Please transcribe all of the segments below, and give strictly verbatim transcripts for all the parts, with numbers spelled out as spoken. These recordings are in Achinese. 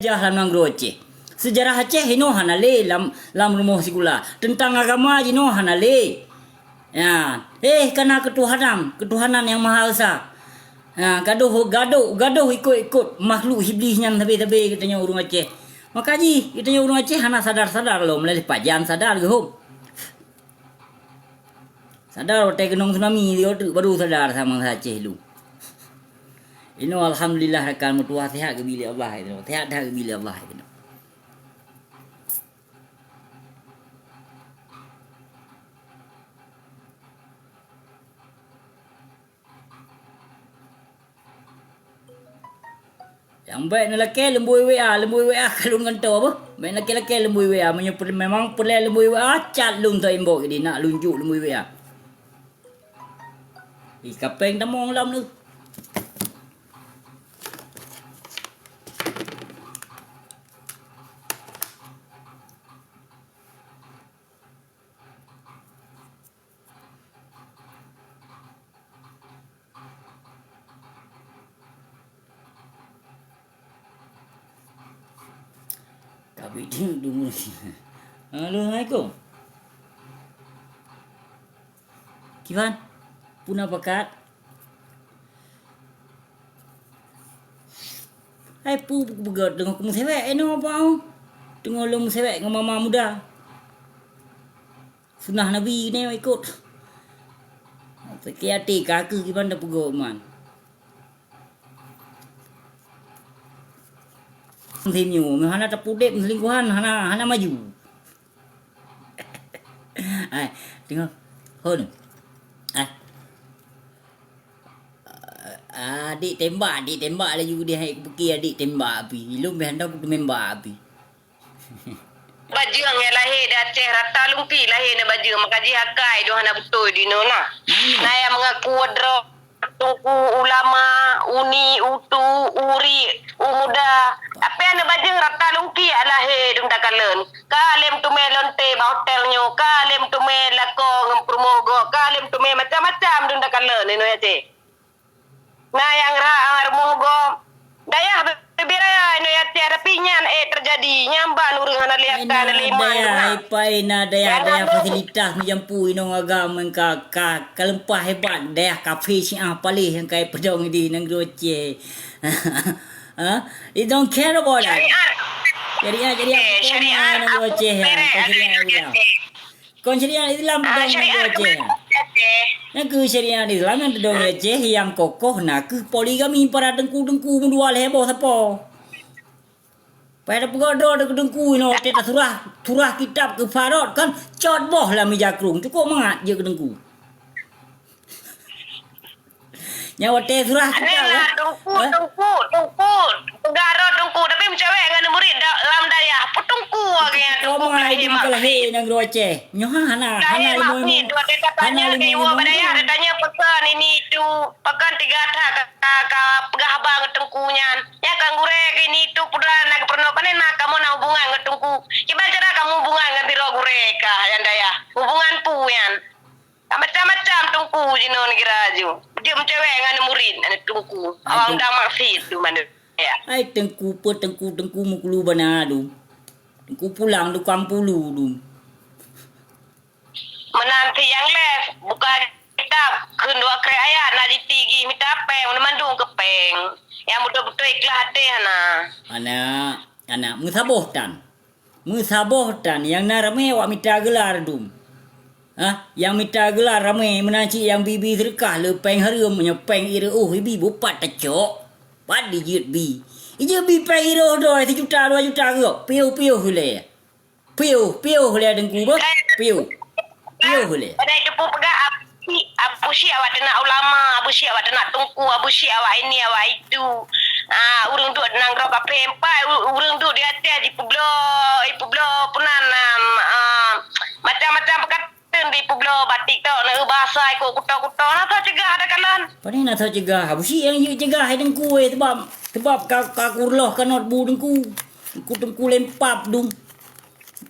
Jah lam nanggroe Aceh. Seujarah Aceh inoe hana lé lam, lam rumoh sikula. Teuntang agama jinoe hana lé. Ya, eh, kana keutuhanan, keutuhanan nyang maha esa. Ya, gadoh, gadoh, gadoh ikot-ikot makhluk Iblih nyan sabe-sabe geutanyoe ureuëng Aceh. Maka jih geutanyoe ureuëng Aceh hana sadar-sadar lom, meulaéh pajan sadar geuhom. Sadar watée keunong tsunami, di teuk baru sadar sama Aceh lu. Inoe alhamdulillah rakan meutuah sihat geubi lé Allah, inoe sihat dah geubi lé Allah, inoe. Nyang bèk neulakée leumbôi W A, leumbôi W A ka lôn gantoe beuh. Bèk neulakée-lakée leumbôi W A, meunyoe peureulée, memang peureulée leumbôi W A, cat lôn teuimbok jadi nak lôn jok leumbôi W A. Ih, kapéng tamong lom lé. Tapi dia dulu. Halo, assalamualaikum. Kiban? Puna pakat? Hai pu peugah teungoh keumeusewek inoe apa? Teungoh lôn meusewek ngon mama muda. Sunah Nabi ni ikot. Sakét até ka keuh kiban tapeugot man. Sinyoe, meuhana tapudeb selingkuhan, hana, hana maju. Ai, tengok. Hon. Ai. Adik tembak, adik tembak laju dia hai kupiké adik tembak api. Ilôn beh hana kuteumembak api. Bajeueng nyang lahé di Aceh rata lungki lahé na bajeueng, maka jih akai dong hana beutôi di noe na. Hmm. Na nyang mengaku droe Teungku, ulama, uni, utu, uri, u muda. Tapi aneuk bajeueng rata lungki lahé dum takalon. Ka lem teumé lonte bak hotel nyoe, ka lem teumé lakoe ngon peurumoh gob, ka lem teumé macam-macam dum takalon inoe Aceh. Na nyang rhah rumoh gob. Dayah bibiraya inoe Aceh, tapi nyan ék teujadi. Nyan ban ureueng hana lé ata, hana lé iman. Hai pai na dayah, dayah fasilitas meujampu inoe agam ka, ka, ka leumpah hebat dayah kafe Syiah paléh nyang kai peudong di nanggroe Aceh. Ha? They don't care about that. Syariat. Syariat, syariat, eh, syariat nanggroe Aceh, ya. Syariat. Kon syariat Islam teuh dong di Aceh. Nyang keuh syariat Islam nyang teuh dong di Aceh nyang kokoh na keuh poligami para teungku-teungku meudua lhèe boh sapo. Pada peugah droe teungku inoe teuh surah, surah kitab keu parot kan cot boh lam mija krueng. Cukop mangat jeuet keu teungku. Nyan watèe surah kitab, eh? Teungku, teungku, teungku. Peugah droe teungku, tapi meucewek ngon murit da-, lam dayah. Peue teungku lagèe nyan, teungku peulahé maksud. Nanggroe Aceh. Nyoe hana, hana lima. Hana lima. Dua tanya ke iwa badayah, tanya pesan ini itu. Pekan tiga that ka, ka, ka peugah haba ngon teungku nyan. Nyan kan gurèe ke ini itu, pudra na geupeurunoe, pane na kamoe na hubungan ngon teungku. Kiban cara kamoe hubungan ngon sidroe gurèe ka, nyan dayah. Hubungan peue nyan? Macam-macam teungku jinoe neugara ju. Jeuet meucewek ngon murit, aneuk teungku. Awak undang maksiet tu manusia. Hai teungku, peue teungku, teungku meukulu bana dum. Teungku pulang tukang pulu dum. Meunan si nyang les, buka kitab, kheun dua krek ayat, na jitigi mita péng, mandum keu péng. Nyang beutôi-beutôi ikhlaih até hana. Hana. Aneuk meusaboh tan. Meusaboh tan nyang na ramé awak mita geular dum. Hah? Nyang mita geular ramé meunan cit nyang bi-bi seudeukah le péng hareuem, meunyoe péng ireuh ibi bupat tacok. Pat dijeuet bi. Ijeuet bi péng ireuh doi sijuta dua juta geuh. Piôh-piôh lé. Piôh, piôh lé teungku beuh. Piôh. Piôh lé. Padahai teupeu peugah Abu Syik, Abu Syik awak teunak ulama, Abu Syik awak teunak teungku, Abu Syik awak ini, awak itu. Ah, ureueng duek nanggroe kaphé empat, u-, ureueng duek di ateueh jipeubloe, jipeubloe peunan, ah, macam-macam peukateun jipeubloe bak TikTok, na eu basa ikot kuto-kuto. Na soe cegah takalon? Pane na soe cegah? Abu Syik nyang jeuet cegah hai teungku, eh, sebab, sebab ka, ka kureuloh kanot bu teungku. Teungku, teungku lempap dum.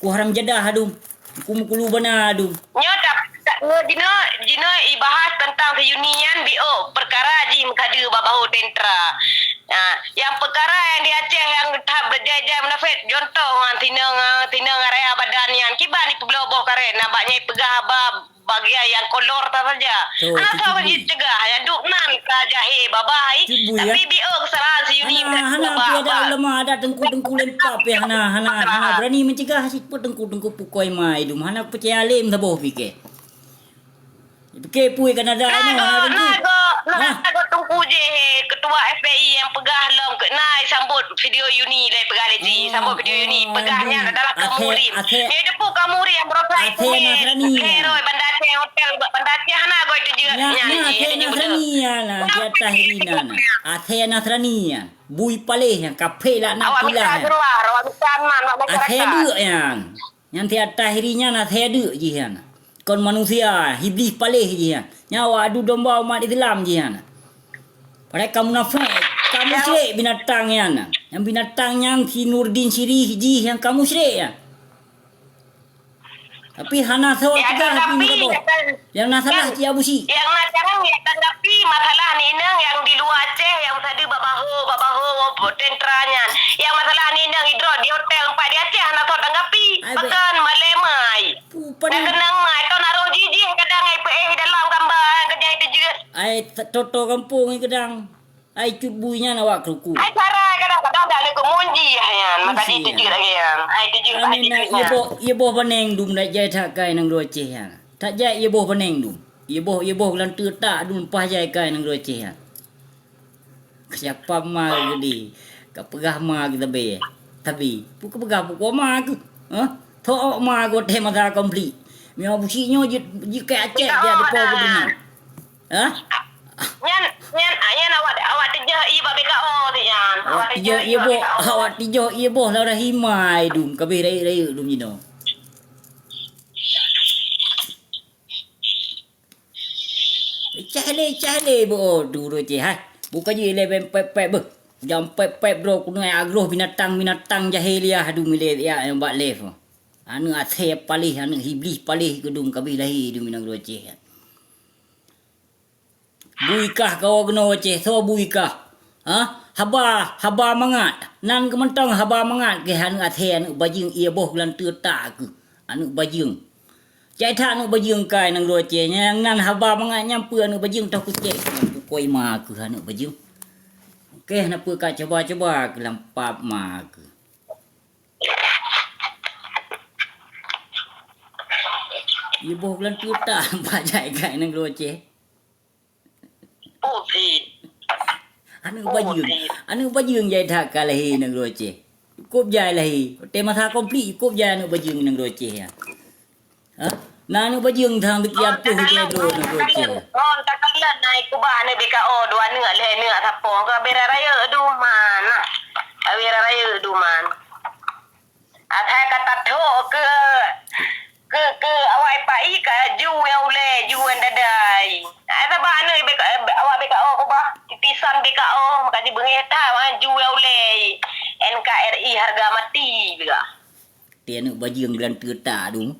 Ku haram jadah dum. Ku meukulu bana dum. Nyoe tak, tak, nyoe jinoe, jinoe ibahas teuntang reuni nyan, B O, peukara jih meukadeue bak bahô teuntara. Ha, nyang peukara nyang di Aceh nyang that beujai-jai munafék, contoh ngon sinong, sinong raya badan nyan, kiban jipeubloe boh karet, na bak nyan peugah haba bagian nyang kolor ta saja. Hana soe jiceugah, nyang duek nan ka jahé babah ai. Tapi biôh keusalahan si Yuni. Hana, hana, tapi ada ulama, ada teungku-teungku lempap ya, hana, hana, hana berani mencegah si teungku-teungku pukoi mai dum, hana peucaya lé meusaboh pike. Pike pui Kanada inoe, hana teungku. Na go, na go teungku jih, ketua F P I nyang peugah lom keu na sambot video Yuni lé peugah lé jih, sambot video Yuni peugah nyan adalah kamu ri. Nyoe depu kamu ri nyang berosa itu. Nasrani. Heroi Banda Aceh, hotel Banda Aceh hana go itu jeuet nyan. Nasrani nyan, di atas ri nyan. Asai Nasrani nyan. Bui paléh nyan, kafé laknat. Awak mita gelah, awak mita man bak masyarakat. Asai deuk nyan. Nyan tiap tahiri nyan asai deuk jih nyan. Kon manusia, iblih paléh jih nyan. Nyan awak adu domba umat Islam jih nyan. Padahai kamu munafék, kamu musyrik binatang nyan. Nyang binatang nyan si Nurdin Sirih jih nyang kamu musyrik nyan. Tapi hana soe cegah tapi minta boh. Nyang na salah cit Abusyik. Nyang na carang nyang tanggapi masalah ni inong nyang di luwa Aceh nyang sadeue bak baho, bak baho tentera nyan. Nyang masalah ni inong idroe di hotel empat di Aceh hana soe tanggapi. Pakon malée mai. Pu padang. Dah keunong mai, ton arôh jijih kadang ai peuéh dalam gambar, kadang ai teujeuet. Ai toto gampông ai kadang. Ai cut bui nyan awak keuruku. Ai cara kadang-kadang dak leuka munji nyan, maka jiteujeuet lagée nyan. Ai teujeuet, ai teujeuet nyan. Iboh, iboh paneng dum dak jai that kai nanggroe Aceh nyan. That jai iboh paneng dum. Iboh, iboh geulanteue tak dum leupah jai kai nanggroe Aceh nyan. Siapa ma geudi? Ka peugah ma geutabé. Tabi, pu ka peugah pukon ma keuh. Hah? Thok awak ma keuh watée masa konflik. Meunyoe Abusyik nyoe jeuet, jeuet keu Aceh dia depo geubeuna. Hah? Nyan, nyan, nyan awak, awak teujeuh ié bak B K O ti nyan. Awak teujeuh ié boh, awak teujeuh ié boh lam rahim ai dum, kabeh rayeuk-rayeuk dum jinoe. Cah lé, cah lé boh duro ceh hai. Buka jih lé ben pep-pep beuh. Jam pep-pep droe keuneuk agroh binatang-binatang jahiliah dum ilé ya bak lé. Aneuk asée paléh, aneuk iblih paléh keudum kabeh lahé dum inong duro ceh. Bui kah kawoe keunoe Aceh, soe bui kah? Ha? Haba, haba mangat. Nan keuh mantong haba mangat keu aneuk asée, aneuk bajeueng ié boh geulanteue tak keuh. Aneuk bajeueng. Cai that aneuk bajeueng kai nanggroe Aceh, nyang nan haba mangat nyan peue aneuk bajeueng toh kucék. Pukoi ma keuh aneuk bajeueng. Oke, na peue ka cuba-cuba keu lam pap ma keuh. Ié boh geulanteue tak bajai kai nanggroe Aceh. Aneuk bajeueng. Aneuk bajeueng jai that ka lahé nanggroe Aceh. Cukôp jai lahé. Watée masa konflik cukôp jai aneuk bajeueng nanggroe Aceh ya. Ha? Na aneuk bajeueng thang teukian ploh droe nanggroe Aceh. Ngon takalon na ikubah aneuk B K O dua aneuk lhée aneuk sapo ka bera rayeuk duman. Ka bera rayeuk duman. Asai ka tathok keu, keu, keu awak F P I ka ju nyang ulée, ju nyang dadai. Ai sabab aneuk B K, awak B K O kubah, titisan B K O, maka jibeungéh that, ju nyang ulée. N K R I harga mati juga. Ti aneuk bajeueng geulanteue tak dum.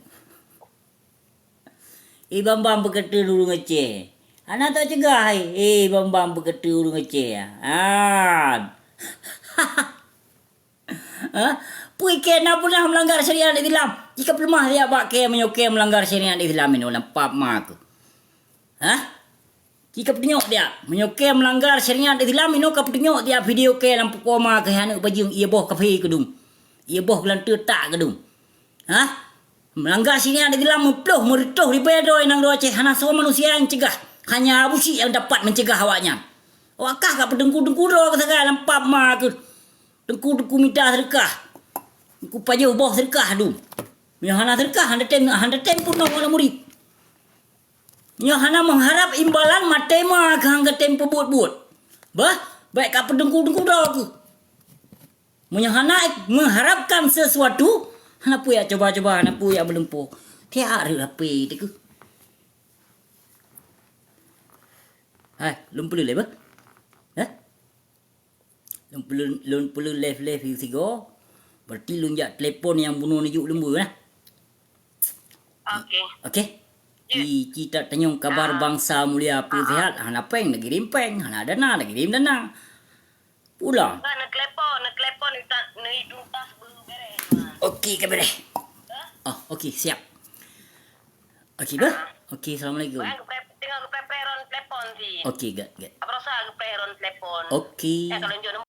Eh, bam-bam peukeuteu ureueng Aceh. Hana tacegah, eh. Eh, bam-bam peukeuteu ureueng Aceh. Ah. Ha? Peue keu na peunah meulanggar syariat Islam? Jika peuleumah siat bak kée meunyoe kée meulanggar syariat Islam inoe lam pap ma keuh. Ha? Jika peutunyok siat, meunyoe kée meulanggar syariat Islam inoe ka peutunyok siat video kée lam pukon ma keuh aneuk bajeueng ié boh kafé keudum. Ié boh geulanteue tak keudum. Ha? Meulanggar syariat Islam meuploh, meureutoh ribée droe nanggroe Aceh, hana soe manusia nyang cegah. Hanya Abusyik nyang dapat mencegah awaknyan. Awak kah ka peuteungku-teungku droe keuh sagai lam pap ma keuh. Teungku-teungku mita seudeukah. Teungku pajoh boh seudeukah dum. Meunyoe hana seudeukah, hana tem, hana tem peunoh lam urip. Meunyoe hana meuharab imbalan maté ma keuh hana tem peubuet-buet. Bah, bék ka peuteungku-teungku droe keuh. Meunyoe hana meuharabkan sesuatu, hana peue jak cuba-cuba, hana peue jak meulumpoe. Tiak reuh H P teuh keuh. Hai, lôn peuleueh lé bah? Hah? Lôn peuleueh, lôn peuleueh live-live sigoe. Berarti lôn jak telepon nyang bunoe neujok lôn beuh nah. Oke. Oke. Ci, ci tatanyong kabar bangsa mulia peue sihat, hana péng neukirém péng, hana dana neukirém dana. Ulang. Kan, neutelepon, neutelepon, neuta-, neuituntas beu bereh, Wan. Okey, ka bereh. Hah? Oh, okey, siap. Okey, bah. Okey, assalamualaikum. Wan, geupreh-, tinggal geupreh-preh ron telepon si. Okey, gèt, gèt. Apa rasa geupreh ron telepon? Okey. Eh, kalau jok